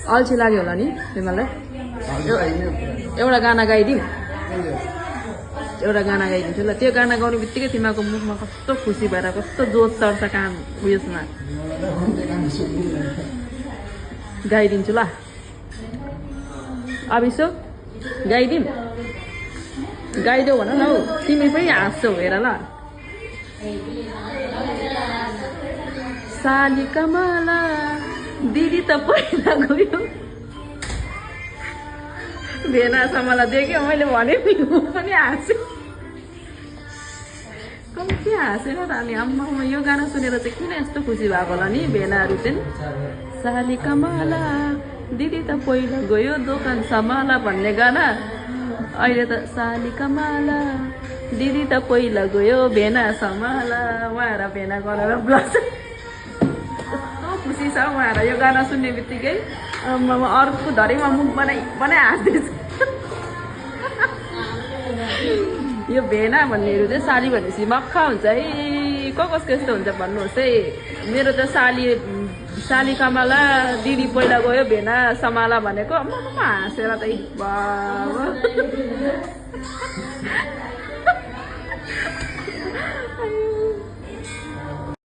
अल्छी लाग्यो होला नि तिमीलाई एउटा गाना गाइदिउँ एउटा गाना गाइदिन्छु ल त्यो गाना गाउने बित्तिकै तिमीहरूको मुखमा कस्तो खुसी भएर कस्तो जोस चढ्छ काम उयसमा गाइदिन्छु ल अभिषो गाइदिउँ गाइदेऊ भन ल हौ तिमी पनि हाँस्छौ हेर ल साली कमला दिदी त पहिला गयो भेनासम्मला देख्यो मैले भने पनि हाँसेँ कम्ती हाँसेन त अनि आम्मा यो गाना सुनेर चाहिँ किन यस्तो खुसी भएको होला नि भेनाहरू चाहिँ साली कमला दिदी त पहिला गयो दोकान सम्हाला भन्ने गाना अहिले त साली कमला दिदी त पहिला गयो भेना सम्हाला उहाँहरू भेना गरेर ब्लस कस्तो खुसी छ उहाँहरू यो गाना सुन्ने बित्तिकै अर्को धरीमा मुख बनाइ हाँस्दैछ यो भेना भन्नेहरू चाहिँ साली भनेपछि मक्खा हुन्छ है कसको यस्तो हुन्छ भन्नुहोस् है मेरो त साली कमला दिदी पहिला गयो भेना सम्हाला भनेको हाँसेर त बाबा